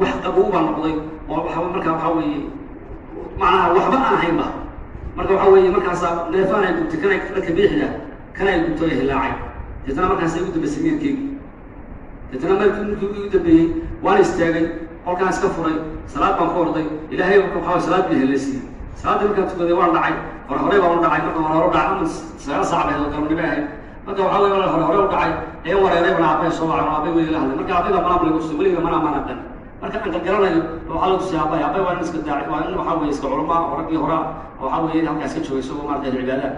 Wax qabow baa noqday oo waxa markaa waxaa weeye macnaha waxba aan ahaynba. Marka waxaa weeye markaasaa neefaan ay gubtay, kana dhanka bidixda kana ay gubtay oo hilaacay. Deetana markaas igu dambeysay miyirkeygii. Deetana markii ninkii igu dambeeyey waan istaagay, qolkaan iska furay, salaad baan ku orday. Ilaahay marka waxaa waye salaad bii heleysiiyey. Salaaddii markaan tukaday waan dhacay, hore horey baan u dhacay. Marka hore hore u dhacay ama 9 saac bay galabnimo ahayd. Marka waxaa weye hore hore u dhacay ee wareeray bana aabay soo wacay, aabay weliga la hadlay. Marka aabay baa manaam lagu tusay, weliga manaam maan aqan. Marka aan gargaranayo waxaa la tusay aabay. Aabay waa nin iska daaci, waa nin waxaa weye iska culama oo raggii horaa oo waxaa weeye halkaas iska joogay, isagoo maarata ahlu cibaadaha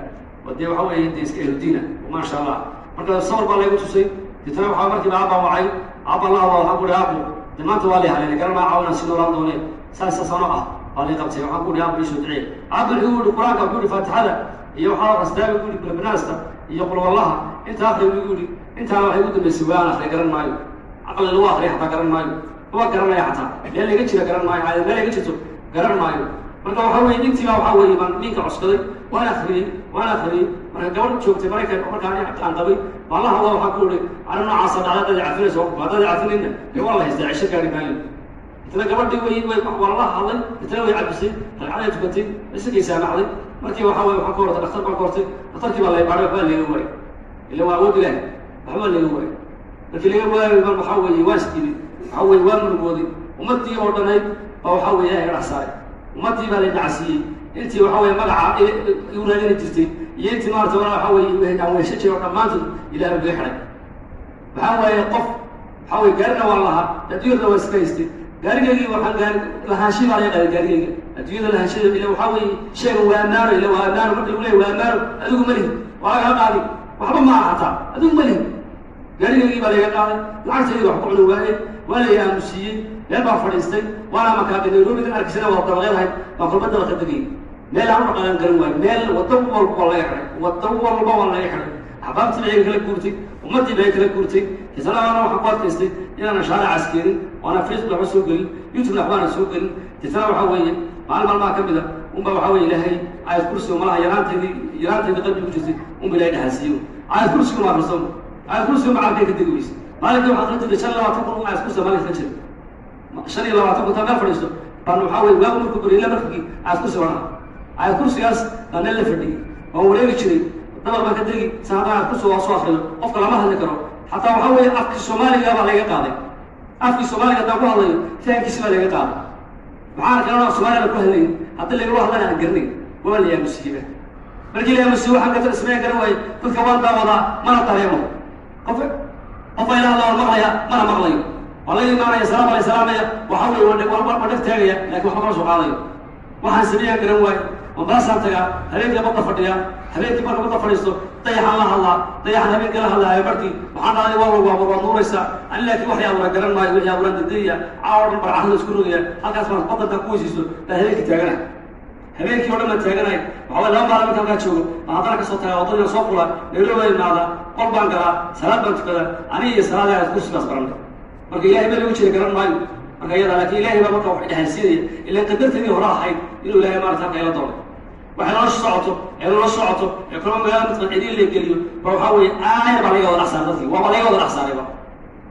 oo dee waxaa weeye dee iska ehludiina, maasha Allah. Marka sawir baa laygu tusay. Deetana waxaa markiiba aabbaan wacay, aabbaan la hadlo. Waxaan ku uhi, "Aabbo, dee maanta waa lay haleelay, garan maa caawa inaan si noolaan doone, saas saasano ah baa lay qabtay." Waxaan ku uhi, "Aabbo, iisoo duceey." Aabbo wuxuu yihi qur-aanka, wuxuu yihi Faatixada iyo waxaa astaaga ku yihi kulabanaasta iyo qulwallaha inta akri buu yihi. Intaana waxay ugu dambeysay waan akri garan maayo, caqli lagu akriya xataa garan maayo, waa garanaya xataa meel laga jira garan maayo, meel laga jirto garan maayo. Marka waxaa weye intii baa waxaa weeye baan minka cuskaday, waan akriyey, waan akriyey. Marka gabadh joogtay Maraykan markaa aan qabay baan la hadlo. Waxaan ku uhi, "Arrin noocaasa dhacda, haddaad cafinayso, haddaad cafinayna dee waa la haystaa, cisho gaari maayo." Itna gabadhii way waa la hadlay, itna way cabisay, ragcaday tukatay, isagay saamaxday. Markii waxaa weye waxaan ka hortay dhakhtar baan ka hortay. Dhakhtarkii baa lay baadhay, waxbaa laga waayay, ila waa awood Ilahi, waxbaa laga waayay. Markii laga waayay baan waxaa weeye waa isdhibay, waxaa weeye waa murugooday. Ummaddii oo dhanayd baa waxaa weye Ilahay ga dhex saaray. Ummaddii baa la nacsiiyey, intii waxaa weye magaca igu raadini jirtay iyo intii maarata waxaa weye aan wehesho jiray oo dhammaantood Ilahay ugaga xidhay. Waxaa waaye qof waxaa weye gaarina waan lahaa, adduunyadana waa iska haystay. Gaarigaygii waxaan gaari lahaanshihi baa laga qaaday gaarigayga. Adduunyada lahaanshada ila waxaa weeye sheega waa ammaano, ila waa ammaano. Marka lagu leeyahy waa ammaano, adigu ma lihi, waa lagaa qaadi, waxba ma aha, xataa adigu ma lihi. Gaarigaygii baa laga qaaday, lacagtaydii wax ku cuni waayey, waa la aamusiiyey. Meel baan fadhiistay, waana makaaqi Nairobi arkisana waa dabaqyadahay baan kolba dabaqa degay. Meel aan u dhaqaaqan garan waayo, meel waddo walba waa laga xidhay, waddo walba waa laga xidhay. Axbaabtii baa iga kala guurtay, ummaddii baa iga kala guurtay. Tisanaana waxaan ku adkaystay inaanan shaaricaas keenin, waana Facebook waxba soo gelin, YouTube waxbaana soo gelin. Tisana waxaa weeye maalin maalmaha ka mid a unbaa waxaa weye Ilaahay aayad kursiga malaha yaraanteedii qalbiga ku jirtay unba Ilahay dhexalsiiyo. Aayad kursiga ma akriso, aayad kursiga macalkay ka degi weyse. Maalinkii waxaan akrin jirtay 25,000 aayad kursiga maalinka jira, 25,000 taa meel fadhiisto baan waxaa weye waagu markuu beriyo ila markii aayad kursi baan ahaa. Aayad kursigaas baan meel la fadhiyey, waan wareegi jiray, dabaq baan ka degi san haddaan aayad kursiga waa soo akriyo. Qofka lama hadli karo xataa. Waxaa weeye afkii Soomaaliga baa laga qaaday. Afkii Soomaaliga haddaan ku hadlayo fahamkiisi baa laga qaaday. Waxaan arkay anoo Soomaaliya ku hadlayn, haddii lagala hadlana aan garanayn. Waa la aamusiiyeyba. Markii la aamusiiyey waxaan ka ismeen garan waayey. Dadka waan daawadaa, mana dareemo. Qof ila hadla waan maqlaya, mana maqlayo. Waa laga imaanaya, salaam alay salaamaya, waxaa weye waa dheg taagaya, laakiin waxba kama soo qaadayo. Waxaan sameeyaan garan waaye. Mombasaan tagaa, habeenkii badda fadhiya. Habeenkii marka badda fadhiisto dayaxaan la hadlaa, dayaxaan habeenkii la hadlaa. Markii waxaan dhahday, "Waa lagu abuur, waad nuuraysaa." Ani laakiin waxay abuuran garan maayo. Wixii abuuran dadaya caawa dhan barcahada isku rogaya. Halkaas baan badda intaan ku weysiisto baa habeenkii taaganahay, habeenkii o dhan baan taaganahay. Waxaa waye 2 maalin marka halkaa joogo baan haddana kasoo tagaa, waddadiina soo fulaa, Nairobi baan imaadaa, qol baan galaa, salaad baan tukadaa. Aniga iyo salaada kursigaas baranay. Marka Ilahay meel lagu jira garan maayo marka iyada, laakiin Ilahay baa marka wax dhexaysiinaya. Ilaan qadarteedii hore ahayd inuu Ilahay maarata halka ila doonay. Waxay nolosha socoto ee nolosha socoto ee kulma magaalada midka ciriiri la geliyo ba waxaa weeye aayar baa laga wada dhex saaray dadkii, waaba laga wada dhex saarayba.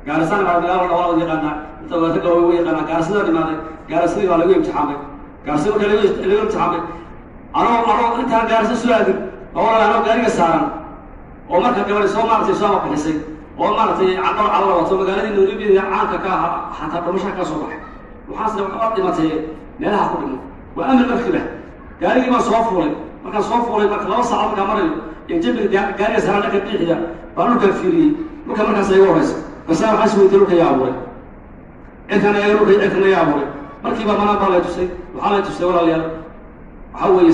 Gaarisana baa magaalo dhan waa wada yaqaanaa, inta ragga waa yaqaanaa. Gaarisadaan imaaday, Gaarisadii baa lagu imtixaamay. Gaarisada marka lagu imtixaamay, anoo intaan Gaarisa soo aadin oo walaal anoo gaariga saaran oo marka gabadhi soo maaratay soo bixisay oo maaratay caqal calala wato, magaaladii Nairobi caanka ka ahaa xataa dhimashaha ka soo baxay. Waxaasna waad dhimatay, meelaha ku dhimo waa amal. Markiiba gaarigii baan soo fuulay. Markaan soo fuulay, marka 2 saacaod markaan marayo iyo jabiga gaariga saaran dhanka biixida baan dhulkaan fiiriyey. Dhulka markaas iga horeysa marsaa waxaa is weydiiyey, "Dhulka yaa abuuray? Cirkana yaa dhulka, cirkana yaa abuuray?" Markiiba manaan baa lay tusay. Waxaa lay tusay, walaalayaal, waxaa weeye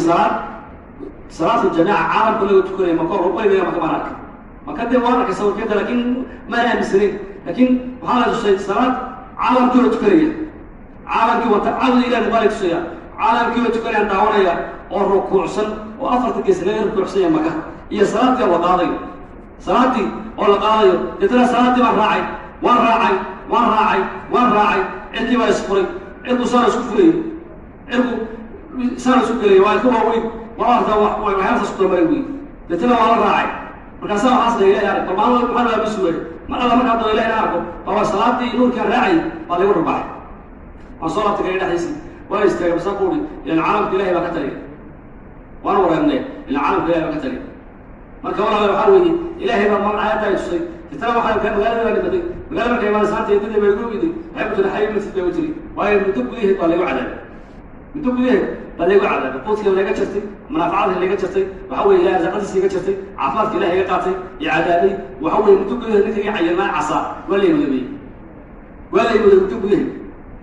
salaatu jamiica caalamka laga tukanaya. Maka weligaya maka maan arkay, maka dee waan arkay sawirkeeda, laakiin maan aaminsanayn. Laakiin waxaa la tusay salaad caalamkii la tukanaya, caalamkii wata caawda Ilahi muuqaalay tusaya. Caalamkii la tukanayaan daawanaya oo rukuucsan oo afarta gees laga rukuucsan yahay Maka, iyo salaadii oo la qaadayo, salaadii oo la qaadayo. Deetana salaadii baan raacay, waan raacay, waan raacay, waan raacay. Cirkii baa isfuray, cirku saana isku furayay, cirku saana isku gelaya, waa ka waaweyn, waa artaa waxyaalahaas isku dabamaray wey. Deetana waa la raacay. Markaasaa waxaas dhahay, "Ilahi arag bal." Maalin maxaa loo aamusi waayey? Mar alla markaa daba Ilahi arko baa waa salaadii nuurkaan raacay baa lagu rarbaxay. Waan soo laabtay gaari dhexdiisii, waan istaagay, masaan ku uri ilan caalamka Ilahay baa ka taliya. Waan wareernay, ilan caalamka Ilahay baa ka taliya. Marka walaal waxaa weeye Ilaahay baa magacaada ay tusay. Titana waxaa ka magaalada baa dhimatay. Magaalada markay imaan saanta eedadii bay igu iday, waxay ku tiri xayi masjid bay u tiri, waayo muddo gudaheed baa laygu cadaabay, muddo gudaheed baa laygu cadaabay. Quudkii layga jartay, manaaficadii layga jartay, waxa weeye Ilahay arsaaqadiisa iga jartay, caafimaadka Ilahay iga qaatay, i cadaabay. Waxa weeye muddo gudaheed ninkagii cayilnaa casaa waa lay madoobeyey, waa lay madoobey muddo gudaheed.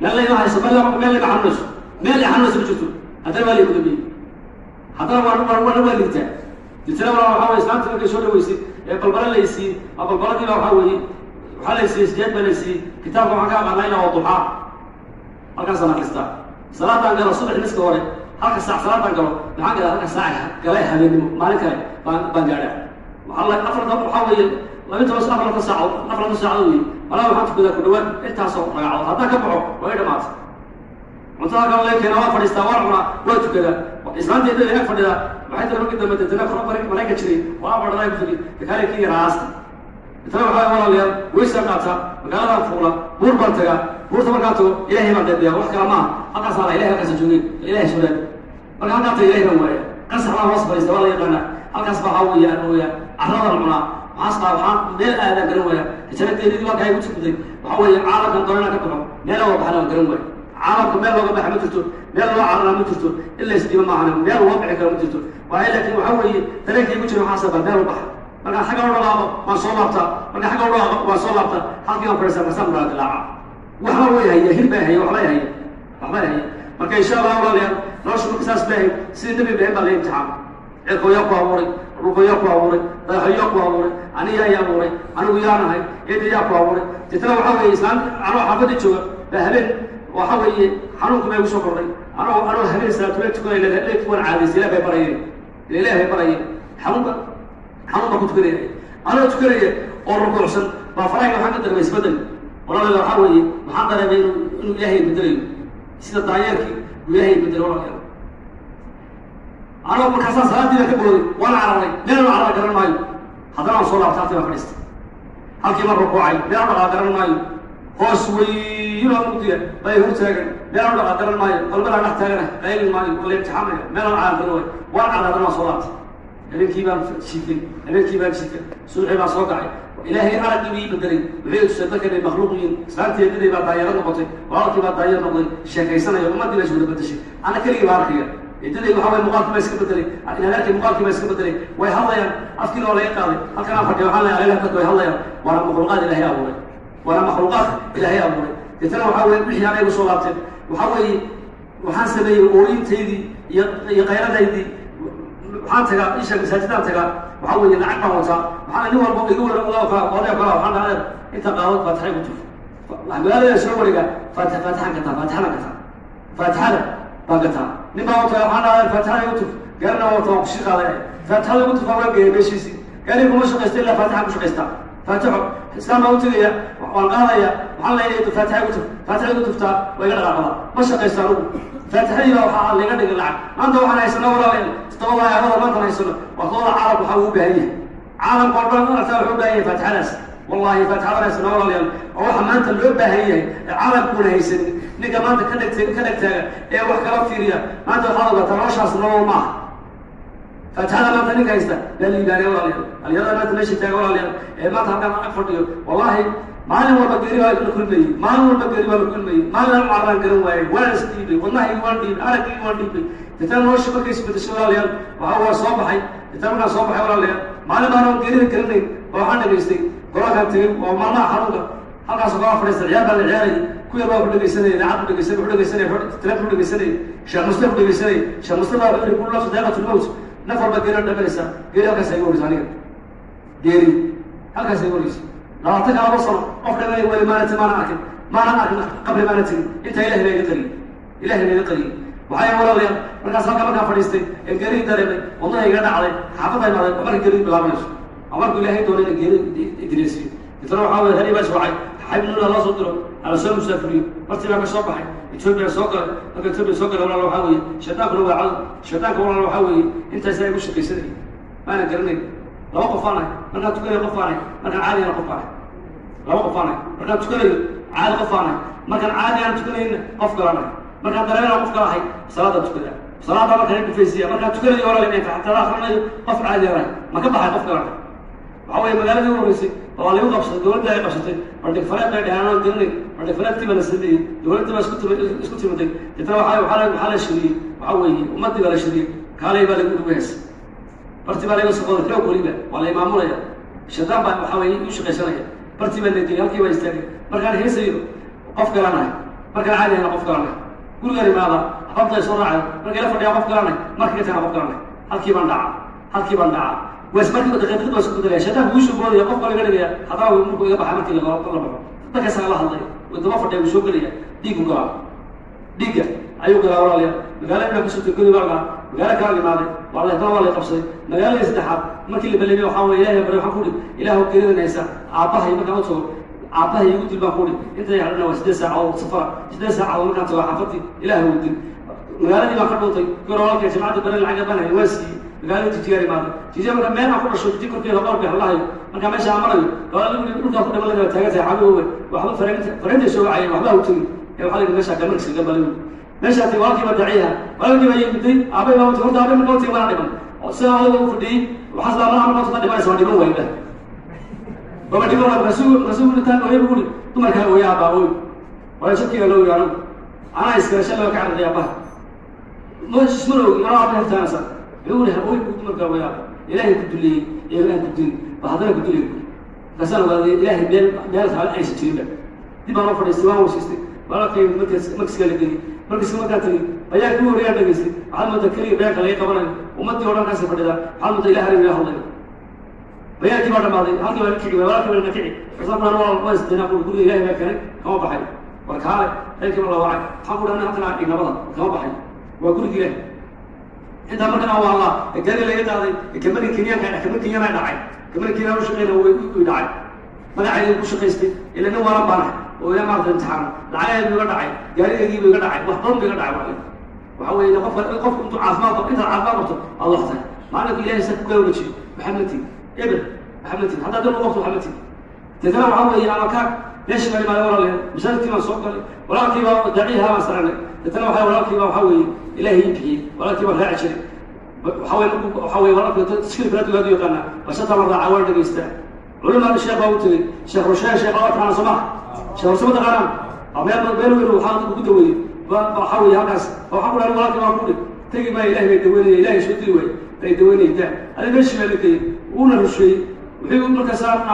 Meel layma hayso, meel meel layma xanuunayso, meel ay xanuunayso ma jirto, haddana waa lay madoobeyey, haddana waa waa liitaa. Ditana walaa waxaa weye islaamtii markay soo dhaweysay ee balbala laysiiyey, waa balbaladiiba waxaa weeye waxaa laysiiyey sijeed baa laysiiyey. Kitaabka waxaan ka aqaanaa ilaa waa duxaa, halkaasaan akristaa. Salaadaan galo subax niska hore, halka saac salaadaan galo, maxaan galaa halka saac gale habeenimo, maalin kale baan gaadhaa. Waxaa la afar waxaa weeye 12 afartan saacadood, 40 saacadood wey malaa waxaan tukadaa ku dhawaad intaasoo ragcadood. Haddaan ka baxo waa i dhamaatay. Cuntada halkan laga keena, waa fadhiistaa, waa cunaa, waa tukadaa. Islaanta eedada ag fadhidaa waxay tiri markii dambe deetana koro Maraykan jiray waa abadhadaa ku tiri kakaale kii yaraa aasta. Deetana waxaa walaalayaal weysaan qaataa, magaaladan fuula, buur baan tagaa. Buurta markaan tago Ilaahay baan dheedeeya, wax kala maaha. Halkaasaan la Ilahay halkaasa joogay, Ilahay soo dhaad. Marka halkaan taga Ilahay baan waaya, qasax baan hoos fadhiista, waa la yaqaanaa halkaas baa. Waxaa weeye aan ooyaa, carradaan cunaa, waxaas qaa waxaan meel aadaan garan waaya. Deetana geeridii waa kaa igu timiday. Waxa weeye caalamkan doona inaan ka baxo, meel looga baxana waan garan waaya. Caalamka meel looga baxa ma jirto, meel loo carara ma jirto, in la isdhibo maahane meel loo bixi karo ma jirto. Waayo laakiin waxaa weeye dareenkii igu jira waxaasa bal meel u baxa. Markaan xagga u dhaqaaqo waan soo laabtaa, markaan xagga u dhaqaaqo waan soo laabtaa, halkii baan fadhiistaa, markaasaan muraa dilaaca. Waxba way haya, hir baa haya, waxbay haya, waxbay haya. Marka insha Allah walaalayaal, nolosha marka saas baahay sidii Nabi Ibraahim baa la imtixaamay. Cirkoo yaa ku abuuray, dhulkoo yaa ku abuuray, dayaxo yaa ku abuuray, aniga yaa abuuray, anigu yaanahay, eeda yaa ku abuuray. Deetana waxaa weeye islaan anoo xaafadda jooga baa habeen waxa weeye xanuunku baa igu soo kordhay. Anoo habeen salaatuleed tukanay, leedku waan caadaystay, Ilaah bay barayeen, Ilaah bay barayeen, xanuunba xanuun baa ku tukanaya. Anoo tukanaya oo rukuucsan baa farahayga waxaan ka dareemay isbeddel. Walaalayaal waxaa weeye waxaan dareemay inuu Ilaahay bedelayo, sida daanyeerkii uu Ilaahay bedelay. Walaalayaal anoo markaasaan salaaddii baan ka booday, waan cararay, meel aan carara garan maayo. Haddana waan soo laabtay, halkii baan fadhiistay, halkii baan rukuucay, meel aan dhaqaa garan maayo. Hoos weyn oo mugdiya bay hor taagan, meel aan dhaqaa garan maayo, qalbadaan dhex taagana, qaylin maayo, waa la imtixaamaya, meel aan caaran garan waayo. Waan cararay, haddana waan soo laabtay. Habeenkii baan jiifay, habeenkii baan jiifay, subaxii baan soo kacay. Ilaahay araggii ii bedelay, wuxuu tusay dadkan ay makhluuq yihiin. Islaantii eedaday baa daayarad noqotay, walaalkii baa daayar noqday, sheekaysanaya, ummaddii baa iswada bedeshay, ana keligii baa arkaya. Eedaday waxa waye muuqaalkii baa iska bedelay, inadeerkii muuqaalkii baa iska bedelay, way hadlayaan, afkiina waa laga qaaday. Halkan aan fadhiya waxaan leeyahay alaylah, dadka way hadlayaan, waana makhluuqaad Ilaahay abuuray, waana makhluuqaad Ilaahay abuuray. Deetana waxaa weye wixii anay igu soo laabteen. Waxaa weeye waxaan sameeyey ooyintaydii iyo qayladaydii. Waxaan tagaa isha masaajidaan tagaa, waxaa weeye lacag baan wataa, waxaan nin walba igu wara kala oday kala, waxaan dhahaa adeer inta qaado faatixay ku tuf. Magaalada soo wareegaa, faatixaan gataa, faatixada gataa, faatixada baan gataa. Nin baa wata, waxaan dhahaa adeer faatixada igu tuf, gaarina waa wata, waan kushii qaadanaya, faatixada igu tuf. Waan geeyay meeshiisii, gaariga kuma shaqaysta ilaa faatixa ku shaqaystaa. Faatixo islaam baan u tegaya, waan qaadaya, waxaan leeyahay faatixa igu tuf, faatixa igu tuftaa, waa iga dhaqaaqdaa, ma shaqaysto anigu. Faatixadii baa waxaa laga dhigay lacag. Maanta waxaan haysano walaalayaal toddobada aayadooda maantaan haysano waa toddobada caalamka waxaa ugu baahan yahay, caalamka oo dhan aragtaa wuxuu u baahan yahay faatixadaas. Wallahi faatixadan haysano walaalayaal oo waxa maanta loo baahan yahay ee caalamkuuna haysanin. Ninka maanta ka dhegta ka dhegtaaga ee wax kala fiiriya maanta waxaad ogaataa noloshaas nolol maaha. Faatixada maanta ninka haysta baa liibaanay walaalayaal. Dhalinyarada maanta meesha taaga walaalayaal ee maanta halkaan ag fadhiyo, wallahi maalin walba geeri baa la kulmayey, maalin walba geeri baa la kulmayey, maalin aan cararaan garan waayey, waan is dhiibay, wadnahaygi waan dhiibay, araggaygi waan dhiibay. Deetana nolosha markay isbedeshay walaalayaal waxa waa soo baxay. Deetana markaan soo baxay walaalayaal, maalin baan geerida garanayn oo waxaan dhagaystay golaalkaan tegey oo maalmaha xanuunka halkaasoo kala fadhiista, ciyaar baa la ciyaarayay, ku yar baa wuxuu dhegaysanayay idaacad ku dhegaysanay, wuxuu dhegaysanayay telefoon ku dhegaysanayay, Sheekh Mustafa ku dhegaysanayay. Sheekh Mustafa wuxuu yihi kullu nafsin daa'iqatu lmawt, naf walba geeri dhamanaysa. Geeri halkaas ay igu horeysa, aniga geeri halkaas ay igu horeysa. 22 sano qof dhamanay weli maana maana arkin, maana arkin, qabri maana tegin, intaa Ilahay baa iga qariyey, Ilahay baa iga qariyey. Waxaa walaalayaal markaas halka markaan fadhiistay ee geeridii dareemay, wadnaha iga dhacday, xaafadda imaaday, waa marka geeridu bilaabanayso, waa markuu Ilaahay doonay ina geeri idreysiiyo. Deetana waxaa weye heri baa iswacay, xaybnuuna loo soo diro, hala soo musaafuriyo. Martii baan ka soo baxay, Etoobiya soo galay. Marka Etoobiya soo galay walaal waxaa weeye shaytaankuna waa cadow. Shaytaanka walaal waxaa weeye intaasaa igu shaqaysanayay, maana garanayn. Laba qof aan ahay, markaan tukanayo qof aan ahay, markaan caadiyana qof aan ahay, laba qof aan ahay. Markaan tukanayo Caadi qof aan ahay. Markaan caadi aan tukanayna, qof kalaan ahay. Markaan dareemana qof kala ahay. Salaada tukada, salaada markaan dhufaysiya, markaan tukanayo, walaal, inay faxtada akrinayo, qof caadi aan ahay. Ma ka baxay? Qof kalaan ahay. Waxa weeye, magaaladii u horreysay waa lagu qabsaday, dowladda ay qabsatay. Bandhig fareed bay dheheen, aan garanay. Bandhig fareedkii baa la sameeyey, dowladdii baa isku timiday. Deetana waxaa la shiriyey, waxa weeye, ummaddii baa la shiriyey. Kaalay baa lagu ugu heesay, barti baa laga soo qoday, xoog weliba waa la imaamulaya, shaydaan baa waxa weeye u shaqaysanaya. Bartii baa la geeyey, halkii baa istaagay. Markaan heesayo, qof kalaan ahay. Markaan caadi ahayna, qof kalaan ahay. Gurigaan imaada, axbaabta ay soo raacay, markay la fadhiyaa, qof kalaan ahay. Markay ka tagana, qof kalaan ahay. Halkii baan dhacaa, halkii baan dhacaa. Waas markii daqiiqad baa isku bedelaya, shaytaanku wuu soo boodaya, qof kale iga dhigaya. Haddana markuu iga baxay, markii la baxo, dadkaasaa la hadlaya, wuu daba fadhiya, wuu soo gelaya, dhiiggu galaa, dhiigga ayuu galaa. Walaalayaal, magaalada inaan kasoo tegay baa galaa, magaalo kala imaaday, waa la haddana waa lay qabsaday. Magaaladii saddexaad markii la ballamiyay, waxaa weye, Ilahay bari, waxaan ku uhi, Ilaahu kelidan haysa, aabbahay markaan u tago, aabbahay igu dil baan ku uhi. Intay hadhana waa 8 saacadood safara. 8 saacadood markaan tago xaafadii, Ilaahu dil. Magaaladii baan ka dhuuntay goor walaalkay jamacadda baren lacag baan hay, waa siiyey. Magaalada Jijigaan imaaday. Jijiga marka meel aan ku dhasho, Jiji korkeeda qoor bay hadlahayo. Marka meesha aan marayo, dhulkaa ku dhiman lagaa taagan tahay xabigowe, waxba fariintay soo wacayeen, waxba ha u tegin ee waxaa la yidhi meeshaa gamarkiisa gal baa lagu meeshaa tagay. Walaalkii baa daciyaha, walaalkii baa yimiday, aabay baa utay. Horta aabay marka utay mana dhiman. Sidaa odayga u fadhiyey, waxaas laa malaha marka utata dhimanaysa, waa dhiman waayba, waaba dhiman waay. Markaasuu intaan ooyay bu uri, dumarkaa ooya, aabaa ooy, waayo shadkiga loo oy, anigu anaa iskale shalay waa ka cararday aabbaha, ismana ogi anoo aabay hortaanaysa. Wuxuu uri, ooy bu, dumarkaa ooya, aabba Ilaahay ku duleeyey ee aan ku dilin ba haddana ku dilay. Markaasaan ogaaday Ilaahay meel meel kale aysan jirinba. Dib baan u fadhiistay, waan weysaystay. Walaalkay markaas markaskaa la geliyey. Markaska markaan tegey, bayaankii u horreeyaan dhegaystay. Waxaad moodaa keliya bayaanka laga qabanayo, ummaddii o dhan kaasay fadhidaa. Waxaad moodaa Ilah anigu ila hadlayo. Bayaankii baa dhamaaday, halkii baa kici, walaalkii baa na kici. Markaasaan ku dhahay, waa isdeenaa ku guriga Ilahay baa keenay, kama baxay. War kaale, reerkii baa la wacay. Waxaan ku dhahay, halkan aan dhignabada kama baxay, waa gurigii Ilahay. Intaa markan aan waalaa, gaari laga qaaday, kamari Kenyaanka, kamari Kenyana dhacay, kamari Kenyaan u shaqeyna way dhacay, magacayga ku shaqaystay. Ila nin waalan baan ahay oo ila maarata imtixaana. Lacagaheedu iga dhacay, gaarigeegiibu iga dhacay, wax badan bu iga dhacay. Waxa weeye, qofka intuu caafimaad qabo, intaad caafimaad qabto aad wax tahay. Maalinka Ilahay sa ku kaa wareejiyo, waxaa ma tihin eber, waxaa ma tihin. Haddaad dal qabto, waxaa ma tihin. Deetana waxaa weeye, ama kaag meeshii baan imaaday, walaalayaal. Masaajidkii baan soo galay, walaalkii baa daaciyaha baan saranay. Deetana waxa walaalkii baa waxaa weeye Ilaahay ii bixiyey, walaalkii baan raaci jiray. Waxa weye, markuu waxa weye, walaalkii tashkiil kala dugaadu yaqaanaa, bashataa la raacaa, waa dhegaystaa. Culimaa sheekh baa u tegey, Sheekh Rusheen. Sheekh waa taqaanaa soo maha? Sheekh Rushe ma taqaanaan? Waa meel meel weyn waxaa ugu daweeyey. Waxaa weeye, halkaas waxaan ku dhahay, walaalkii baan ku dhi, tegi maayo, Ilahay bay daweynaya, Ilahay soo diri waay bay daweynaya. Daa adi meeshii baa la geeyey, wuuna rusheeyey, wuxuu markaasaa